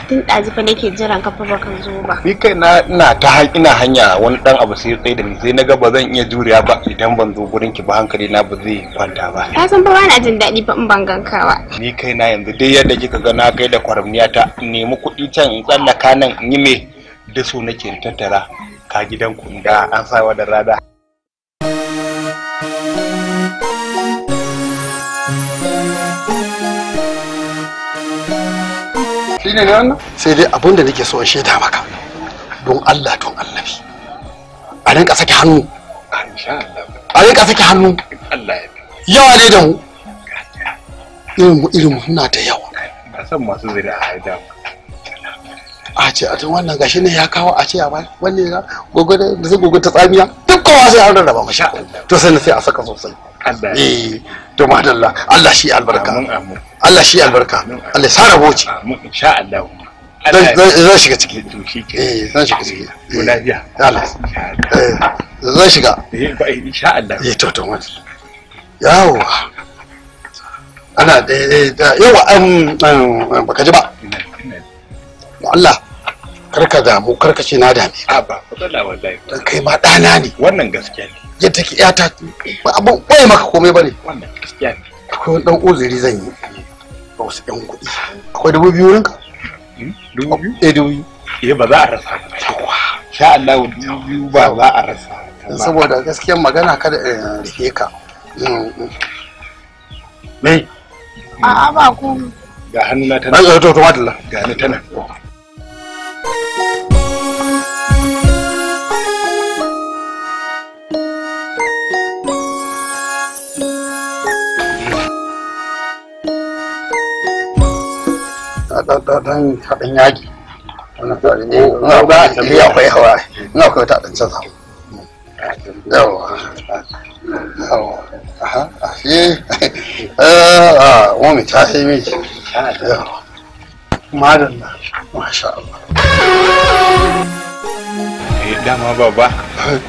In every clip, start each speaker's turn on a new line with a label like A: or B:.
A: Tun ɗazu fa nake jiran ka fa baka zo ba.
B: Ni kai na ina ta ina hanya wani dan abu sai tsaye da ni, sai na ga ba zan iya juriya ba idan ban zo gurin ki ba, hankali na ba zai kwanta ba.
A: Ka san fa bana jin daɗi fa in ban ganka ba.
B: Ni kai na yanzu dai yadda kika ga na kai da kwaramniya ta nemi kuɗi can in tsallaka nan in yi me da so nake in tattara ka gidan ku ga an sawa da rada.
C: Shi ne wannan? Sai dai abin da nake so in shaida maka, don Allah don Annabi, a rinka sake hannu.
B: Insha Allah.
C: A rinka sake hannu.
B: Allah ya
C: yawa ne da mu. Irin mu suna da yawa.
B: Ba san masu zuri'a haida.
C: A ce a tun wannan gashi ne ya kawo a ce a bai wannan ya gogo da sai gogo ta tsamiya duk kowa sai an rarraba masha. To sai sai a saka sosai.
B: Allah.
C: Eh to madalla, Allah shi albarka.
B: Amin amin.
C: Allah shi albarka. Allah ya sa rabo ce.
B: Amin insha Allah.
C: Zan shiga ciki.
B: To shike.
C: Eh zan shiga ciki.
B: To lafiya.
C: Allah. Eh zan shiga.
B: Eh ba insha Allah.
C: Eh to to madalla. Yawa. Ana yawa an baka ji ba. Allah karka damu, karka ce na dame
B: ka. A ba matsala wallahi.
C: Dan kai ma ɗana ne.
B: Wannan gaskiya ne.
C: Yadda ke ƴata ba abun ɓoye maka komai bane.
B: Wannan gaskiya ne.
C: Akwai wani ɗan uzuri zan yi. Ba wasu ɗan kuɗi. Akwai 2000 wurinka?
B: 2000?
C: Eh 2000.
B: Eh ba za a rasa ba.
C: Yawa.
B: Sha Allah 2000 ba za a rasa.
C: Saboda gaskiyar magana kada in rufe ka. Me?
A: A'a ba komai.
B: Ga hannuna tana.
C: To to madalla.
B: Ga ni tana.
C: Dan haɗin yaƙi. Akwai hawa, ina akwai wata ɗan canza. Yawa, yawa, aha, ashe, wani ta yi miki. Yawa, madalla, masha Allah.
B: Eh dama baba,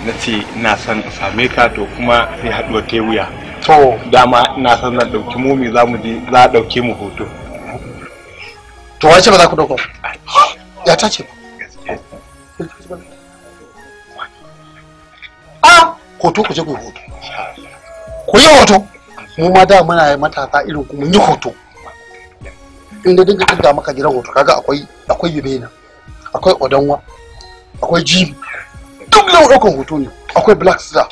B: na ce ina son in same ka to kuma sai haɗuwa ta wuya.
C: To.
B: Dama ina son zan ɗauki momi za mu je za a ɗauke mu hoto.
C: To wace ba za ku dauko? Ya ta ce ba. A hoto ku je ku yi hoto. Ku yi hoto. Mu ma da muna matasa irin ku mun yi hoto. In da dinga kirga maka gidan hoto kaga akwai akwai Yubena, akwai Odanwa, akwai Jim. Duk lau daukan hoto ne. Akwai Black Star.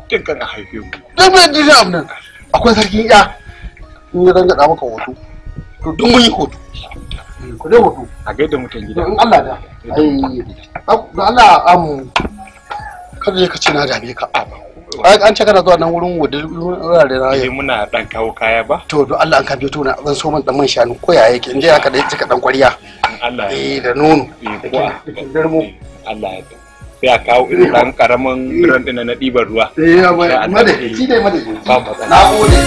B: Dukkan a haife mu.
C: Duk mai dukkan abu nan. Akwai sarkin ya. In ya danga maka hoto. To duk mun yi hoto. Ku dai hoto.
B: A gaida mutan gida.
C: In Allah da. Ai da Allah kada ka ce na dame ka. An ce kana zuwa nan wurin wurare na
B: yau. Muna dan kawo kaya ba?
C: To don Allah an ka biyo to na zan so man dan man shanu ko yaya yake in je haka dai cika dan kwariya.
B: Allah.
C: Eh da nono.
B: Eh ko
C: da kindirmo.
B: Allah ya. Sai a kawo irin dan karamin ran din na ɗiban ruwa.
C: Eh amma da shi dai madadi.
B: Ba matsala.
C: Na gode.